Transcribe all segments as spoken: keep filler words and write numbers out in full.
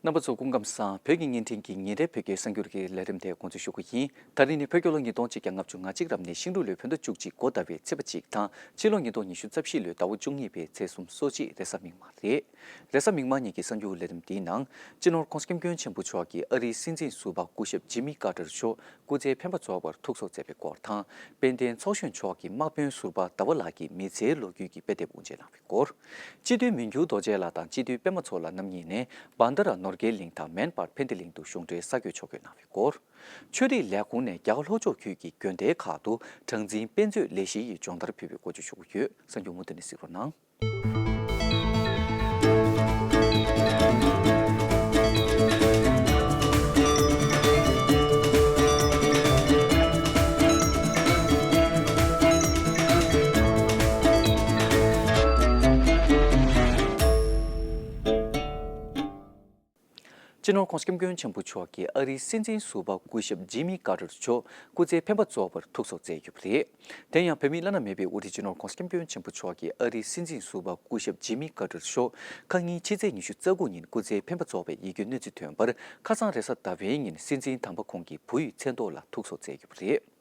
རྣམ་པ་ཚོ་སྐུ་ཁམས་བཟང་། བོད་ཀྱི་བརྙན་འཕྲིན་གྱི་ཉིན་རེའི་བོད་སྐད་གསར་འགྱུར་གྱི་ལས་རིམ་དེ་འགོ་འཛུགས་ཞུ་གི་ཡིན། ད་རིང་ནི་བོད་རྒྱལ་ལོ་ཉིས་སྟོང་གཅིག་བརྒྱ་ལྔ་བཅུ་ང་གཅིག་རབ་གནས་ཤིང་འབྲུག་ལོའི་བོད་ཟླ་བཅུ་གཅིག་འགོ་ཟླ་བའི་ཚེས་པ་གཅིག་དང་ཕྱི་ལོ་ཉིས་སྟོང་ཉི་ཤུ་རྩ་བཞི་ལོའི་ཟླ་བ་བཅུ་གཉིས་པའི་ཚེས་སོ་གཅིག་རེས་གཟའ་མིག་དམར་རེད། རེས་གཟའ་མིག་དམར་ཉིན་གྱི་གསར་འགྱུར་ལས་རིམ་འདིའི་ནང་། སྤྱི་ནོར་༸གོང་ས་༸སྐྱབས་མགོན་ཆེན་པོ་མཆོག་གིས་ཨ་རིའི་སྲིད་འཛིན་ཟུར་པ་སྐུ་ཞབས་ཇི་མི་ཀར་ཏར་མཆོག་སྐུ་ཚེ་ཕན་པ་རྫོགས་པར་ཐུགས་གསོ་མཛད་པའི་སྐོར་དང་། དཔལ་ལྡན་ཚོགས་གཞོན་མཆོག་གིས་དམག་དཔོན་ཟུར་པ་ཟླ་བ་ལགས་ཀྱི་མི་ཚེའི་ལོ་རྒྱུས་ཀྱི་དཔེ་དེབ་དབུ་འབྱེད་གནང་བའི་སྐོར། སྤྱི་འཐུས་མི་འགྱུར་རྡོ་རྗེ་ལགས་དང་སྤྱི་འཐུས་པད་མ་མཚོ་ལགས་རྣམ་གཉིས་ནས་བྷན་དྷ་ར་ནོར་གྱི་གླིང་དང་མན་པར་ཕན་བདེ་གླིང་དུ་གཞུང་འབྲེལ་གསར་འགོད་ཕྱོགས་བསྐྱོད་གནང་བའི་སྐོར། ཆོས་རིག་ལས་ཁུངས་ནས་རྒྱ་གར་ལྷོ་ཕྱོགས་ཁུལ་གྱི་དགོན་སྡེའི་ཁག་ཏུ་གྲངས་འཛིན་དཔེ་མཛོད་ལས་གཞི་ཡི་སྦྱོང་བརྡར་ཕུལ་བའི་སྐོར་བརྗོད་ཞུ་གི་ཡོད། གསར་འགྱུར་མུ་མཐུད་ནས་གཟིགས་རོགས་གནང་། སྤྱི་ནོར་༸གོང་ས་༸སྐྱབས་མགོན་ཆེན་པོ་མཆོག་གིས་ཨ་རིའི་སྲིད་འཛིན་ཟུར་པ་སྐུ་ཞབས་ཇི་མི་ཀར་ཏར་མཆོག་སྐུ་ཚེ་ཕན་པ་རྫོགས་པར་ཐུགས་གསོ་མཛད་ཡོད་པ་རེད། དེ་ཡང་བོད་མིའི་བླ་ན་མེད་པའི་དབུ་ཁྲིད་སྤྱི་ནོར་༸གོང་ས་༸སྐྱབས་མགོན་ཆེན་པོ་མཆོག་གིས་ཨ་རིའི་སྲིད་འཛིན་ཟུར་པ་སྐུ་ཞབས་ཇི་མི་ཀར་ཏར་མཆོག་ཁ་ཉིན་ཕྱི་ཚེས་ཉི་ཤུ་རྩ་དགུ་ཉིན་སྐུ་ཚེ་ཕན་པ་རྫོགས་པའི་ཡིད་སྐྱོའི་གནས་ཚུལ་ཐོན་པར། ཁ་སང་རེས་གཟའ་ཟླ་བའི་ཉིན་སྲིད་འཛིན་དམ་པ་ཁོང་གི་བུ་ཡི་མཚན་ཐོག་ལ་ཐུགས་གསོ་མཛད་ཡོད་པ་རེད།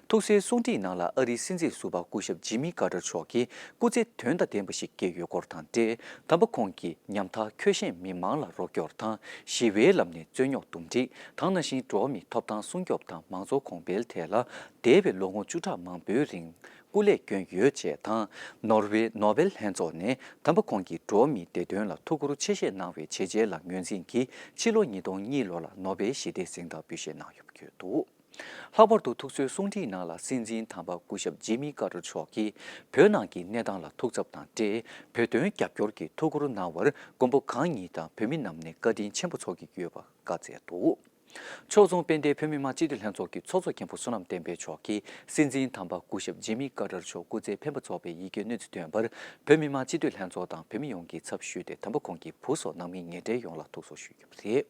ཐུགས་གསོའི་གསུང་འཕྲིན་ནང་ལ་ཨ་རིའི་སྲིད་འཛིན་ཟུར་པ་སྐུ་ཞབས་ཇི་མི་ཀར་ཏར་མཆོག་གིས་སྐུ་ཚེ་དོན་དང་ལྡན་པ་ཞིག་བསྐྱལ་ཡོད་སྐོར་དང་འབྲེལ། དམ་པ་ཁོང་གིས་ཉམ་ཐག་འཁྱོལ་ཞན་མི་མང་ལ་རོགས་སྐྱོར་དང་། ཞི་བའི་ལམ་ནས་རྩོད་རྙོག་འདུམ་འགྲིག་དང་། ནང་བཞིན་འགྲོ་བ་མིའི་ཐོབ་ཐང་སྲུང་སྐྱོབ་དང་མང་གཙོ་གོང་འཕེལ་ཐད་ལ་འདས་པའི་ལོ་ངོ་བཅུ་ཕྲག་མང་པོའི་རིང་སྐུ་ལས་བསྐྱོན་ཡོད་ཅེས་དང་། ནོར་ཝེ་ནོ་བེལ་ལྷན་ཚོགས་ནས་དམ་པ་ཁོང་གིས་འགྲོ་བ་མིའི་བདེ་དོན་ལ་ཐུགས་ཁུར་ཆེ་བཞེས་གནང་བའི་བྱས་རྗེས་ལ་ངོས་འཛིན་གྱིས་ཕྱི་ལོ་ཉིས་སྟོང་གཉིས་ལོ་ལ་ནོ་བེལ་ཞི་བདེའི་གཟེངས་རྟགས་འབུལ་བཞེས་གནང་ཡོད་པ་བརྗོད་འདུག། ལྷག་པར་དུ་ཐུགས་གསོའི་གསུང་འཕྲིན་ནང་ལ་སྲིད་འཛིན་དམ་པ་སྐུ་ཞབས་ཇི་མི་ཀར་ཏར་མཆོག་གིས་བོད་ནང་གི་གནས་སྟངས་ལ་ཐུགས་འཚབ་དང་འབྲེལ། བོད་དོན་རྒྱབ་སྐྱོར་གྱི་ཐུགས་ཁུར་གནང་བར་མགོན་པོ་གང་ཉིད་དང་བོད་མི་རྣམས་ནས་བཀའ་དྲིན་ཆེན་པོ་ཚོར་གྱི་ཡོད་པ་བཀའ་སྩལ་འདུག། ཕྱོགས་མཚུངས་དཔལ་ལྡན་བོད་མི་མང་སྤྱི་འཐུས་ལྷན་ཚོགས་ཀྱི་ཚོགས་གཙོ་མཁན་པོ་བསོད་ནམས་བསྟན་འཕེལ་མཆོག་གིས་སྲིད་འཛིན་དམ་པ་སྐུ་ཞབས་ཇི་མི་ཀར་ཏར་མཆོག་སྐུ་ཚེ་ཕན་པ་རྫོགས་པའི་ཡིད་སྐྱོའི་གནས་ཚུལ་ཐོན་པར་བོད་མི་མང་སྤྱི་འཐུས་ལྷན་ཚོགས་དང་བོད་མི་ཡོངས་ཀྱིས་ཚབ་ཞུས་ཏེ་དམ་པ་ཁོང་གི་བུ་སོགས་ནང་མི་ཉེ་འབྲེལ་ཡོངས་ལ་ཐུགས་གསོ་ཞུས་ཡོད་པ་རེད།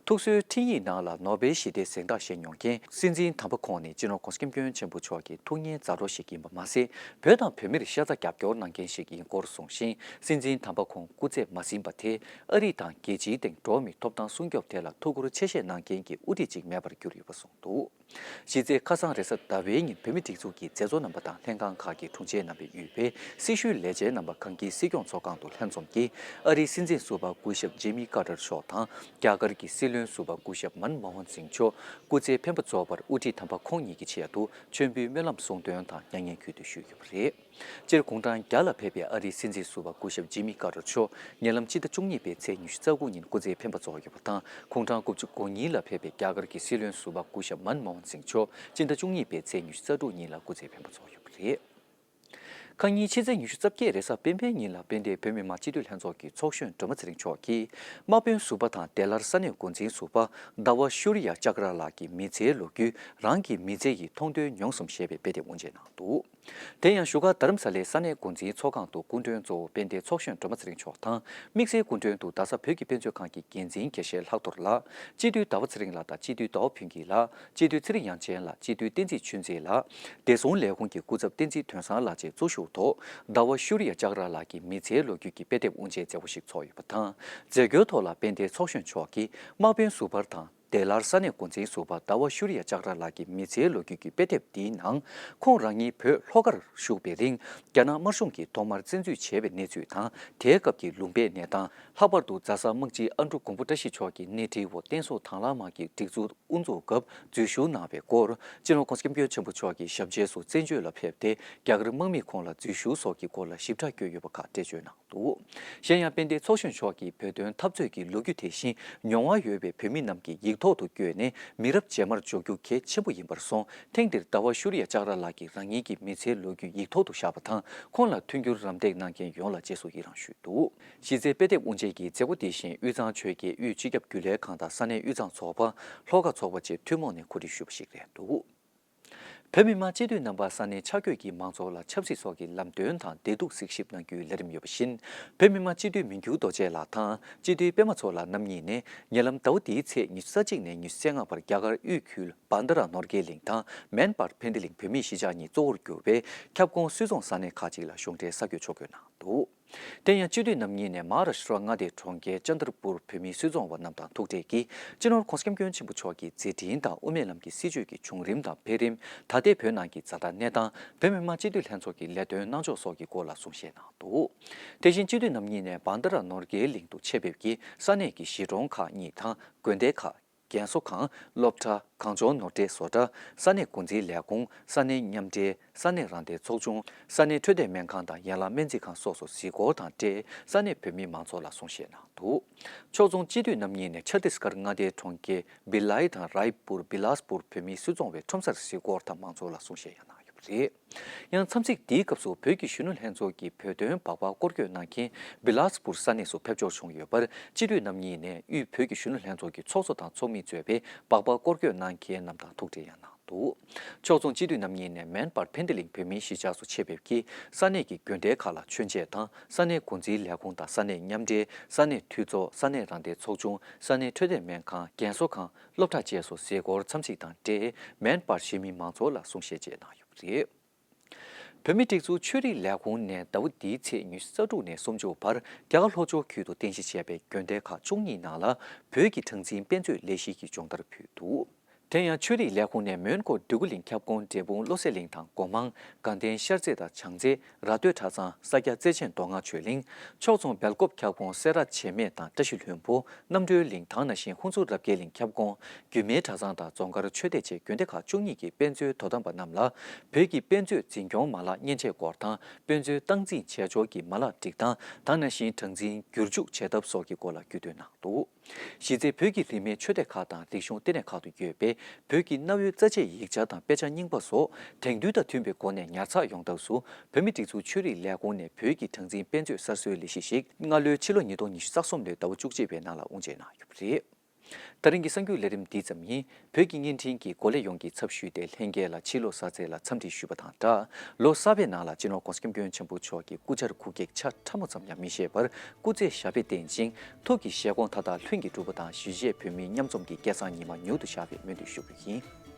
ཐུགས་གསོའི་འཕྲིན་ཡིག་ནང་ལ་ནོ་བེལ་ཞི་བདེའི་གཟེངས་རྟགས་བཞེས་མྱོང་མཁན་སྲིད་འཛིན་དམ་པ་ཁོང་ནི་སྤྱི་ནོར་༸གོང་ས་༸སྐྱབས་མགོན་ཆེན་པོ་མཆོག་གི་ཐུགས་གཉེར་མཛའ་གྲོགས་ཤིག་ཡིན་པ་མ་ཟད། བོད་དང་བོད་མིར་ཤ་ཚ་རྒྱབ་སྐྱོར་གནང་མཁན་ཞིག་ཡིན་སྐོར་གསུངས་ཤིང་། སྲིད་འཛིན་དམ་པ་ཁོང་སྐུ་ཚེ་མ་ཟིན་པ་དེ་ཨ་རི་དང་རྒྱལ་སྤྱིའི་སྟེང་འགྲོ་བ་མིའི་ཐོབ་ཐང་སྲུང་སྐྱོབ་ཐད་ལ་ཐུགས་ཁུར་ཆེ་བཞེས་གནང་མཁན་གྱི་དབུ་ཁྲིད་ཅིག་མེད་པར་གྱུར་ཡོད་པ་གསུངས་འདུག། གཞི་རྩའི་ཁ་སང་རེས་གཟའ་ཟླ་བའི་ཉིན་བོད་མིའི་སྒྲིག་འཛུགས་ཀྱི་མཛད་གཙོ་རྣམ་པ་དང་ལྷན་ཁང་ཁག་གི་དྲུང་ཆེ་རྣམ་པས་དབུས་པའི་སྲི་ཞུའི་ལས་བྱེད་རྣམ་པ་གངས་སྐྱིད་སྲིད་སྐྱོང་ཚོགས་ཁང་དུ་ལྷན་འཛོམས་ཀྱིས་ཨ་རིའི་སྲིད་འཛིན་ཟུར་པ་སྐུ་ཞབས་ཇི་མི་ཀར་ཏར་མཆོག་དང་རྒྱ་གར་གྱི་སྲིད་བློན་ཟུར་པ་སྐུ་ཞབས་མན་མོ་ཧན་སིང་མཆོག་སྐུ་ཚེ་ཕན་པ་རྫོགས་པར་དབུ་ཁྲིད་དམ་པ་ཁོང་ཉིད་ཀྱི་ཆེད་དུ་མཆོད་འབུལ་སྨོན་ལམ་གསུང་འདོན་དང་མྱ་ངན་གུས་འདུད་ཞུས་ཡོད་པ་རེད། སྤྱིར་དགུང་གྲངས་བརྒྱ་ལ་ཕེབས་པའི་ཨ་རིའི་སྲིད་འཛིན་ཟུར་པ་སྐུ་ཞབས་ཇི་མི་ཀར་ཏར་མཆོག་ཉེ་ལམ་སྤྱི་ཟླ་བཅུ་གཉིས་པའི་ཚེས་ཉི་ཤུ་རྩ་དགུ་ཉིན་སྐུ་ཚེ་ཕན་པ་རྫོགས་ཡོད་པ་དང་། དགུང་གྲངས་དགུ་བཅུ་གོ་གཉིས་ལ་ཕེབས་པའི་རྒྱ་གར་གྱི་སྲིད་བློན་ཟུར་པ་སྐུ་ཞབས་མན་མོ་ཧན་སིང་མཆོག་སྤྱི་ཟླ་བཅུ་གཉིས་པའི་ཚེས་ཉི་ཤུ་རྩ་དྲུག་ཉིན་ལ་སྐུ་ཚེ་ཕན་པ་རྫོགས་ཡོད་པ་རེད། ཁ་ཉིན་ཕྱི་ཚེས་ཉི་ཤུ་རྩ་བརྒྱད་རེས་གཟའ་སྤེན་པའི་ཉིན་ལ་དཔལ་ལྡན་བོད་མི་མང་སྤྱི་འཐུས་ལྷན་ཚོགས་ཀྱི་ཚོགས་གཞོན་སྒྲོལ་མ་ཚེ་རིང་མཆོག་གིས་དམག་དཔོན་ཟུར་པ་དང་ལྡན་ལར་ས་གནས་འགོ་འཛིན་ཟུར་པ་ཟླ་བ་ཤུ་རི་ཡ་ལྕགས་ར་ལགས་ཀྱི་མི་ཚེའི་ལོ་རྒྱུས་རང་གི་མི་ཚེ་ཡི་མཐོང་ཐོས་མྱོང་གསུམ་ཞེས་པའི་དཔེ་དེབ་དབུ་འབྱེད་གནང་འདུག། དེ་ཡང་བཞུགས་སྒར་རྡ་རམ་ས་ལའི་ས་གནས་འགོ་འཛིན་ཚོགས་ཁང་དུ་སྐུ་མགྲོན་གཙོ་བོ་དཔལ་ལྡན་ཚོགས་གཞོན་སྒྲོལ་མ་ཚེ་རིང་མཆོག་དང་། དམིགས་བསལ་སྐུ་མགྲོན་དུ་རྡ་ས་བོད་ཀྱི་དཔེ་མཛོད་ཁང་གི་འགན་འཛིན་དགེ་བཤེས་ལྷག་རྡོར་ལགས། སྤྱི་འཐུས་ཟླ་བ་ཚེ་རིང་ལགས་དང་སྤྱི་འཐུས་ཟླ་བ་ཕུན་སྐྱིད་ལགས། སྤྱི་འཐུས་ཚེ་རིང་དབྱངས་ཅན་ལགས། སྤྱི་འཐུས་བསྟན་འཛིན་ཆོས་འཛིན་ལགས། བདེ་སྲུང་ལས་ཁུངས་ཀྱི་སྐུ་ཚབ་བསྟན་འཛིན་དོན་བཟང་ལགས་བཅས་གཙོ་བཞུགས་ཐོག་ཟླ་བ་ཤུ་རི་ཡ་ལྕགས་ར་ལགས་ཀྱི་མི་ཚེའི་ལོ་རྒྱུས་ཀྱི་དཔེ་དེབ་དབུ་འབྱེད་མཛད་སྒོ་ཞིག་ཚོགས་ཡོད་པ་དང་། མཛད་སྒོའི་ཐོག་ལ་དཔལ་ལྡན་ཚོགས་གཞོན་མཆོག་གིས་དམག་དཔོན་ཟུར་པ་དང་། ལྡན་ལར་ས་གནས་འགོ་འཛིན་ཟུར་པ་ཟླ་བ་ཤུ་རི་ཡ་ལྕགས་ར་ལགས་ཀྱི་མི་ཚེའི་ལོ་རྒྱུས་ཀྱི་དཔེ་དེབ་འདིའི་ནང་། ཁོང་རང་ཉིད་བོད་ལྷོ་ཁར་བཞུགས་པའི་རིང་། རྒྱ་ནག་དམར་གཞུང་གིས་ཐོག་མར་བཙན་འཛུལ་བྱས་པའི་གནས་ཚུལ་དང་། དེའི་སྐབས་ཀྱི་ལུང་པའི་གནས་སྟངས། ལྷག་པར་དུ་རྫ་ས་དམག་སྤྱིའི་ཨ་འབྲུག་མགོན་པོ་བཀྲ་ཤིས་མཆོག་གི་སྣེ་ཁྲིད་འོག་བསྟན་སྲུང་དྭང་བླངས་དམག་གི་སྒྲིག་འཛུགས་དབུ་འཛུགས་སྐབས་འཛུལ་ཞུགས་གནང་བའི་སྐོར། སྤྱི་ནོར་༸གོང་ས་༸སྐྱབས་མགོན་ཆེན་པོ་མཆོག་གིས་ཞབས་རྗེས་སུ་བཙན་བྱོལ་ལ་ཕེབས་ཏེ། རྒྱ་གར་དམག་མིས་ཁོང་ལ་འཛུལ་ཞུགས་སོགས་ཀྱི་སྐོར་ལ་ཞིབ་ཕྲ་བཀོད་ཡོད་པ་ཁག་འགྲེལ་བརྗོད་གནང་འདུག། གཞན་ཡང་དཔལ་ལྡན་ཚོགས་གཞོན་མཆོག་གིས་བོད་དོན་འཐབ་རྩོད་ཀྱི་ལོ་རྒྱུས་དེ་བཞིན་མྱོང་བ་ཡོད་པའི་བོད་མི་རྣམས་ཀྱིས་ཡིག་ཐོག་ཏུ་བཀོད་ནས་མི་རབས་རྗེས་མར་འཇོག་རྒྱུ་གལ་ཆེན་པོ་ཡིན་པར་སོང་། ཐེངས་འདིར་ཟླ་བ་ཤུ་རི་ཡ་ལྕགས་ར་ལགས་ཀྱིས་རང་ཉིད་ཀྱི་མི་ཚེའི་ལོ་རྒྱུས་ཡིག་ཐོག་ཏུ་བཞག་པ་དང་། ཁོང་ལ་མཐུན་འགྱུར་རམ་འདེགས་གནང་མཁན་ཡོངས་ལ་རྗེས་སུ་ཡི་རང་ཞུས་འདུག། གཞི་རྩའི་དཔེ་དེབ་དབུ་འབྱེད་ཀྱི་མཛད་སྒོ་དེ་བཞིན་དབུས་གཙང་ཆོལ་ཁའི་དབུས་སྤྱི་ཁྱབ་རྒྱུན་ལས་ཁང་དང་ས་གནས་དབུས་གཙང་ཚོགས་པ། ལྷོ་ཁ་ཚོགས་པ་བཅས་ཐུན་མོང་ནས་གོ་སྒྲིག་ཞུས་པ་ཞིག་རེད་འདུག། བོད་མི་མང་སྤྱི་འཐུས་རྣམ་པ་ས་གནས་ཆ་བགོས་ཀྱི་མང་ཚོགས་ལ་ཆབ་སྲིད་སོགས་ཀྱི་ལམ་སྟོན་དང་བདེ་སྡུག་གཟིགས་ཞིབ་གནང་རྒྱུའི་ལས་རིམ་ཡོད་པ་བཞིན། བོད་མི་མང་སྤྱི་འཐུས་མི་འགྱུར་རྡོ་རྗེ་ལགས་དང་སྤྱི་འཐུས་པད་མ་མཚོ་ལགས་རྣམ་གཉིས་ནས་ཉེ་ལམ་ཟླ་བ་འདིའི་ཚེས་ཉི་ཤུ་རྩ་གཅིག་ནས་ཉི་ཤུ་རྩ་ལྔ་བར་རྒྱ་གར་དབུས་ཁུལ་བྷན་དྷ་ར་ནོར་གྱི་གླིང་དང་མན་པར་ཕན་བདེ་གླིང་བོད་མིའི་གཞིས་ཆགས་གཉིས་གཙོ་བོར་གྱུར་པའི་ཁྱབ་ཁོངས་སུད་ཚོང་ས་གནས་ཁག་ཅིག་ལ་གཞུང་འབྲེལ་གསར་འགོད་ཕྱོགས་བསྐྱོད་གནང་ འདུག་དེ་ཡང་སྤྱི་འཐུས་རྣམ་གཉིས་ནས་མ་ཧཱ་རཱ་ཤྲ་མངའ་སྡེའི་གྲོང་ཁྱེར་ཅན་དར་པུར་བོད་མིའི་སུད་ཚོང་བ་རྣམས་དང་ཐུག་འཕྲད་ཀྱིས་སྤྱི་ནོར་༧གོང་ས་༧སྐྱབས་མགོན་ཆེན་པོ་མཆོག་གི་མཛད་འཕྲིན་དང་དབུ་མའི་ལམ་གྱི་སྲིད་བྱུས་ཀྱི་བྱུང་རིམ་དང་འཕེལ་རིམ། ད་ལྟའི་བོད་ནང་གི་བྱ་བརྡ་གནས་སྟངས། བོད་མི་མང་སྤྱི་འཐུས་ལྷན་ཚོགས་ཀྱི་ལས་དོན་གནང་ཕྱོགས་སོགས་ཀྱི་སྐོར་ལ་གསུང་བཤད་གནང་འདུག་དེ་བཞིན་སྤྱི་འཐུས་རྣམ་གཉིས་ནས་བྷན་དྷ་ར་ནོར་གྱལ་གླིང་དུ་ཆེད་ཕེབས་ཀྱིས་ས་གནས་ཀྱི་གཞིས་གྲོང་ཁག་གཉིས་དང་དགོན་སྡེ་ཁག་རྒན་གསོ་ཁང་། སློབ་གྲྭ། གངས་ལྗོངས་ནོར་འཁྲུལ་བཟོ་གྲྭ། ས་གནས་འགོ་འཛིན་ལས་ཁུངས། ས་གནས་མཉམ་འབྲེལ། ས་གནས་རང་བདེན་ཚོགས་ཆུང་། ས་གནས་འཕྲོད་བསྟེན་སྨན་ཁང་དང་ཡན་ལག་སྨན་རྩིས་ཁང་སོགས་སུ་གཟིགས་སྐོར་དང་འབྲེལ་ས་གནས་བོད་མི་མང་ཚོགས་ལ་གསུང་བཤད་གནང་འདུག་ཕྱོགས་མཚུངས་སྤྱི་འཐུས་རྣམ་གཉིས་ནས་ཆ་ཏིས་གྷར་མངའ་སྡེའི་གྲོང་ཁྱེར་བི་ལའི་དང་རའི་པུར་བི་ལཱས་པུར་བོད་མིའི་སུད་ཚོང་བའི་ཁྲོམ་སར་གཟིགས་སྐོར་དང་མང་ཚོགས་ལ་གསུང་བཤད་ཡང་གནང་ཡོད་པ་རེད། ཡང་འཚམས་གཟིགས་འདིའི་སྐབས་སུ་བོད་ཀྱི་གཞོན་ནུ་ལྷན་ཚོགས་ཀྱི་བོད་དོན་སྦག་སྦག་སྐོར་སྐྱོད་གནང་མཁན་བི་ལཱས་པུར་ས་གནས་སུ་ཕེབས་འབྱོར་བྱུང་ཡོད་པར་སྤྱི་འཐུས་རྣམ་གཉིས་ནས་དབུས་བོད་ཀྱི་གཞོན་ནུ་ལྷན་ཚོགས་ཀྱི་ཚོགས་གཙོ་དང་ཚོགས་མི་གཙོས་པའི་སྦག་སྦག་སྐོར་སྐྱོད་གནང་མཁན་རྣམས་དང་ཐུག་འཕྲད་ཡང་གནང་འདུག་ཕྱོགས་མཚུངས་སྤྱི་འཐུས་རྣམ་གཉིས་ནས་མན་པར་ཕན་ཏི་ལིང་བོད་མིའི་གཞིས་ཆགས་སུ་ཆེད་ཕེབས་ཀྱིས་ས་གནས་ཀྱི་དགོན་སྡེ་ཁག་ལ་མཆོད་མཇལ་དང་ས་གནས་འགོ་འཛིན་ལས་ཁུངས་དང་ས་གནས་མཉམ་འབྲེལ། ས་གནས་འཐུས་ཚོགས། ས་གནས་རང་བདེན་ཚོགས་ཆུང་། ས་གནས་འཕྲོད་བསྟེན་སྨན་ཁང་། རྒན་གསོ་ཁང་། སློབ་གྲྭ་བཅས་སུ་གཟིགས་སྐོར་འཚམས་གཟིགས་དང་འབྲེལ་མན་པར་གཞིས་མི་མང་ཚོགས་ལ་གསུང་བཤད་བཅས་གནང་ཡོད་པ་རེད། བོད་མིའི་སྒྲིག་འཛུགས་ཆོས་རིག་ལས་ཁུངས་ནས་ཟླ་བ་འདིའི་ཚེས་ཉི་ཤུ་རྩ་དྲུག་ནས་སུམ་ཅུ་བར་རྒྱ་གར་ལྷོ་ཕྱོགས་ཁུལ་དུ་རྟེན་གཞི་བྱས་པའི་དགོན་སྡེ་ཁག་བཅུ་གཉིས་ནང་ལ་བོད་ཀྱི་གྲངས་འཛིན་དཔེ་མཛོད་ལས་གཞི་གི་སྦྱོང་བརྡར་ཕུལ་འདུག་དེ་ཡང་ཆོས་རིག་ལས་ཁུངས་ནས་མོན་གྷོ་འདོད་རྒུ་གླིང་ཁྱབ་ཁོངས་འབྲས་སྤུངས་བློ་གསལ་གླིང་དང་སྒོ་མང་། དགའ་ལྡན་ཤར་རྩེ་དང་བྱང་རྩེ། ར་སྟོད་གྲྭ་ཚང་། ས་སྐྱ་རྩེ་ཆེན་མདོ་སྔགས་ཆོས་གླིང་། ཕྱོགས་མཚུངས་སྦེལ་ཀོབ་ཁྱབ་ཁོངས་སེ་ར་བྱེས་སྨད་དང་བཀྲ་ཤིས་ལྷུན་པོ། རྣམ་གྲོལ་གླིང་དང་ན་གཞོན་ཧུན་སུར་རབ་རྒྱས་གླིང་ཁྱབ་ཁོངས་རྒྱུད་སྨད་གྲྭ་ཚང་དང་རྫོང་དཀར་ཆོས་སྡེ་བཅས་དགོན་སྡེ་ཁག་བཅུ་གཉིས་ཀྱི་དཔེ་མཛོད་དོ་དམ་པ་རྣམས་ལ་བོད་ཀྱི་དཔེ་མཛོད་འཛིན་སྐྱོང་མ་ལག་མཉེན་ཆས་སྐོར་དང་དཔེ་མཛོད་སྟངས་འཛིན་བྱེད་ཕྱོགས་ཀྱི་མ་ལག་སྒྲིག་སྟངས་དང་ན་གཞོན་གྲངས་འཛིན་བསྒྱུར་བཅོས་བྱེད་ཐབས་སོགས་ཀྱི་སྐོར་ལ་རྒྱུས་སྟོན་གནང་འདུག་གཞི་རྩའི་བོད་ཀྱི་རིས་མེད་ཆོས་སྡེ་ཁག་དང་རིག་གཞུང་ལྟེ་གནས་ཁག་ཏུ་ཡོད་པའི་བོད་ཀྱི་གནའ་བོའི་རྩ་ཆེའི་ཡིག་ཆ་དང་དཔེ་ཆ་རྙིང་པ་སོགས་དེང་དུས་དང་མཐུན་པའི་སྒོ་ནས་ཉར་ཚགས་ཡོང་ཐབས་སུ་བོད་མིའི་སྒྲིག་འཛུགས་ཆོས་རིག་ལས་ཁུངས་ནས་བོད་ཀྱི་གྲངས་འཛིན་དཔེ་མཛོད་གསར་བཟོའི་ལས་གཞི་ཞིག་སྔ་ལོའི་ཕྱི་ལོ་ཉིས་སྟོང་ཉི་ཤུ་རྩ་གསུམ་ལོའི་ཟླ་བ་བཅུ་གཅིག་པའི་ནང་ལ་དབུ་འབྱེད་གནང་ཡོད་པ་རེད། ད་རིང་གི་གསར་འགྱུར་ལས་རིམ་འདི་ཙམ་ཡིན། བོད་ཀྱི་བརྙན་འཕྲིན་གྱི་འགོ་ལས་ཡོངས་ཀྱི་ཚབ་ཞུས་ཏེ་ལྷན་རྒྱས་ལ་ཕྱི་ལོ་གསར་ཚེས་ལ་འཚམས་འདྲི་ཞུས་པ་དང་སྦྲགས། ལོ་གསར་པའི་ནང་ལ་སྤྱི་ནོར་༧གོང་ས་༧སྐྱབས་མགོན་ཆེན་པོ་མཆོག་གི་སྐུ་བཅར་སྐུ་གེགས་ཆ་ཕྲ་མོ་ཙམ་ཡང་མི་བཞེས་པར་སྐུ་ཚེ་ཞབས་པད་བརྟན་ཅིང་ཐུགས་ཀྱི་བཞེད་དགོངས་མཐའ་དག་ལྷུན་གྱིས་གྲུབ་པ་དང་གཞིས་བྱེས་བོད་མིའི་མཉམ་འཛོམས་ཀྱི་སྐལ་བཟང་ཉི་མ་མྱུར་དུ་ཤར་བའི་སྨོན་འདུན་ཞུ་རྒྱུ་ཡིན།